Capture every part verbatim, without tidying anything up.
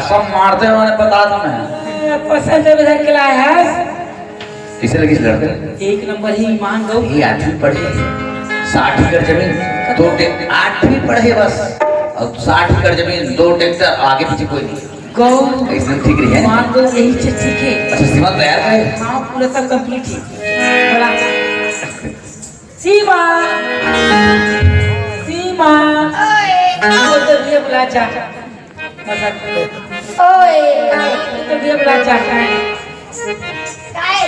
सब मारते हुए बता था मैं। पसंद है, उधर के लाए है। किसे लगी इस लड़के? एक नंबर ही ईमान गौ। ये आठवीं पढ़े, साठ एकड़ जमीन, दो टे-, आठवीं पढ़े बस, और साठ एकड़ जमीन, दो ट्रैक्टर, आगे पीछे कोई नहीं। गौ। एकदम ठीक रही है। ईमान गौ यही चीज ठीक है। अच्छा, सीमा तैयार है? हाँ, पूरा सब कंप्लीट है। बड़ा। सीमा, सीमा। ओए। वो तो ये बुला जा। मजाक। ओए। वो तो ये बुला जा। काय?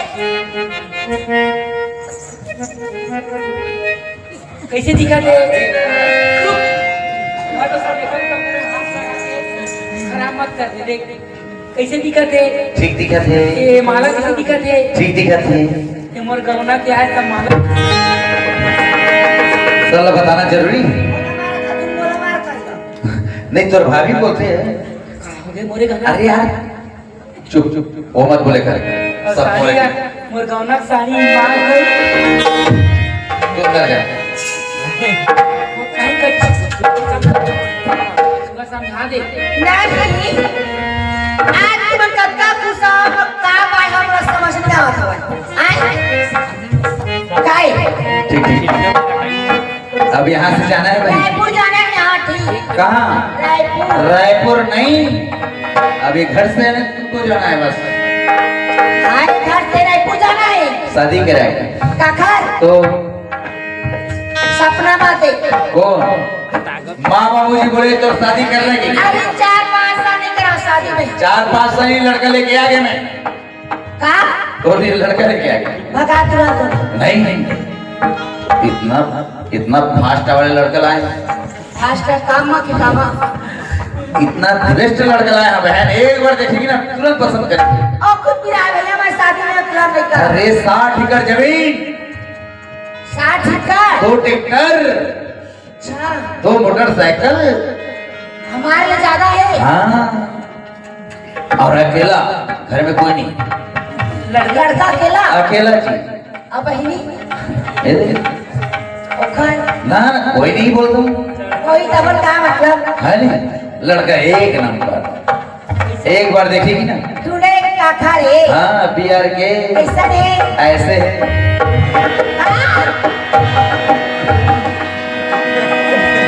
कैसे दिखा दे? रुक। मैं तो सब खराब मत कर दे, देख। कैसे दिखत हे? ठीक दिखत हे। ए, माला कैसे दिखत हे? ठीक दिखत हे। ए, मोर गौना के आय त माला। साला बताना जरूरी? नहीं, तोर भाभी बोलते हैं। का हो गए मोरे गौना? अरे यार, चुप, चुप, वो मत बोले कर। और सब साड़ी बोले। यार, मोर गौना के साड़ी मार गई। तू अंदर जा। वो काहे कर-, समझा दे। नहीं, आज तुमन कतका खुश हो, का बाय हमरा समझ में आवत हवय। आय? काय? ठीक, ठीक। अब यहाँ से जाना है भाई? रायपुर जाना है यहाँ, ठीक। कहाँ? रायपुर। रायपुर नहीं, अभी घर से है ना, तुमको जाना है बस। अरे घर से रायपुर जाना है। शादी कराए। काखर? तो सपना बाते। कौन? माँ बाबूजी बोले तो शादी करने की। अरे चार पाँच साल नहीं करा शादी में। चार पाँच साल ही लड़का लेके आ गए मैं। का? तो ये लड़का लेके आ गया। भगा तुरंत। नहीं, नहीं। इतना, इतना फास्ट वाले लड़का लाए। फास्ट काम में कि काम? इतना श्रेष्ठ लड़का लाए हैं बहन, एक बार देखेगी ना, तुरंत पसंद करेगी। और खुद भी आ गया, मैं शादी में तुरंत नहीं कर। अरे, साठ एकड़ जमीन। साठ एकड़? दो ट्रैक्टर। अच्छा। दो मोटरसाइकिल। हमारे लिए ज्यादा है। हाँ। और अकेला, घर में कोई नहीं। लड़का अकेला? अकेला जी। अब बहिनी? ए दे। ओखर? ना, ना, कोई नहीं बोल दो। कोई तबर का मतलब? है नहीं? लड़का एक नंबर। एक बार देखेगी ना। तूने काखर हे? हाँ, बिहार के। कैसन हे? ऐसे है। हाँ।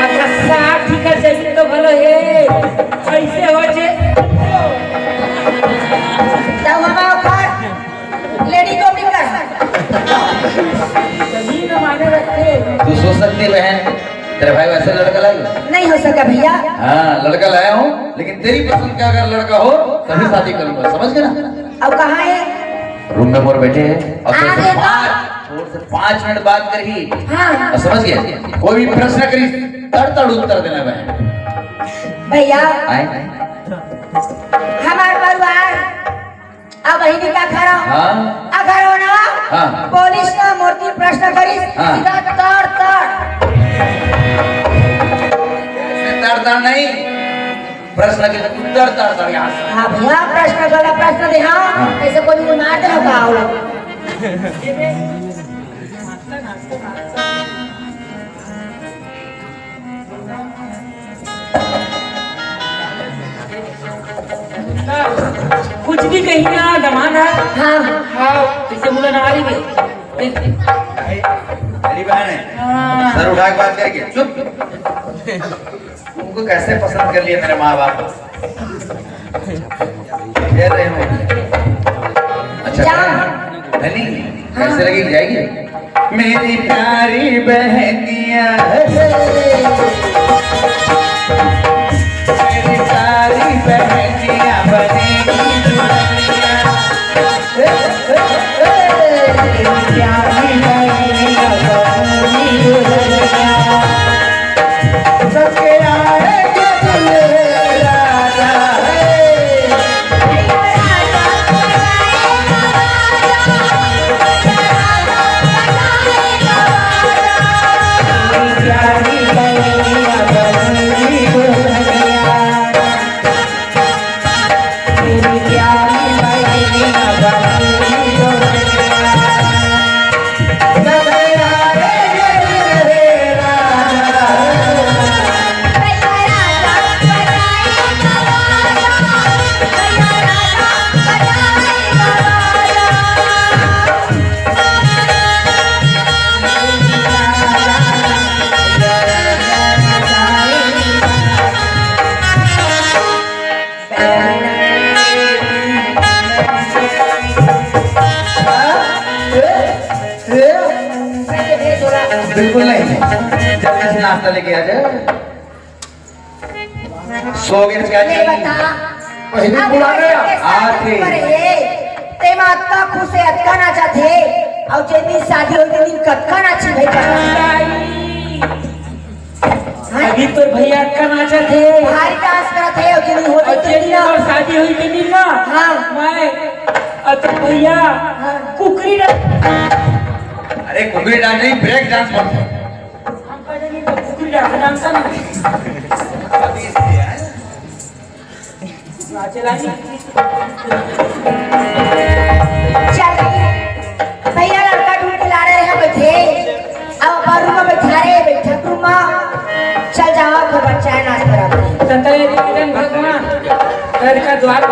अच्छा, साठ एकड़ जमीन तो भलो हे, कैसे हो जे? तब हम ओखर लेडी को भी कर। जमीन माने रखे। तू सोच सकती है बहन, तेरा भाई वैसा लड़का लाएगा? नहीं हो सका भैया। हाँ, लड़का लाया हूँ, लेकिन तेरी पसंद का अगर लड़का हो, तभी शादी करूंगा, समझ गए ना? अब कहाँ है? रूम में मोर बैठे हैं और आ गए तो। पाँच, मोर से पाँच मिनट बात करी। हाँ, हाँ। और समझ गए? कोई भी प्रश्न करी, तड़ तड़ उत्तर देना बहन। भैया, आए? हमार परिवार अब बहिनी का घर हो। हाँ। आ घर हो ना? हाँ। पुलिस ना मूर्ति प्रश्न करिस, हाँ। सीधा तड़ तड़। ऐसे तड़ तड़ नहीं, प्रश्न के उत्तर तड़ तड़ यहाँ से। हाँ भैया, प्रश्न वाला प्रश्न दे, हाँ। हाँ। ऐसे कोई भी मार दे का हो? कुछ भी कही ना, दमाद है। हाँ। हाँ, इसे मुला ना आ रही भाई। मेरी बहन है। हाँ। सर उठा के बात करेगी। चुप। तुमको कैसे पसंद कर लिया मेरे माँ बाप? खेल रहे हो? अच्छा, जा। धनी, हाँ। कैसे लगी? जाएगी? मेरी प्यारी बहनिया, मेरी प्यारी बहनिया बनेगी दुल्हनिया। जल्दी से नाश्ता लेके आ जा। सो गए क्या ले जी? बता। पहले अब बुला मैं गया। कैसे आते। पर हे, ते मा अतका खुश हे, अतका नाचत हे, अउ जेन दिन शादी होही, तेन दिन कतका नाची भाई बता। हाँ? अभी तो भैया अतका नाचत हे। भारी डांस करत हे, अउ जेन दिन होही, अउ जेन दिन शादी होही, तेन दिन ना। हाँ। मैं, अतका भैया, हाँ। कुकरी डांस। अरे, कुकरी डांस नहीं, ब्रेक डांस बोलते हैं। हम पहले नहीं तो कुकुर डांस, डांस ना। नाचे लागी। चल, भैया लड़का ढूंढ के ला रहे हैं, बैठे। अब अपन रूम में बैठा रहे, बैठक रूम में। चल जावा, घर पर चाय नाश्ता रख। ततरे भगवान, घर का द्वार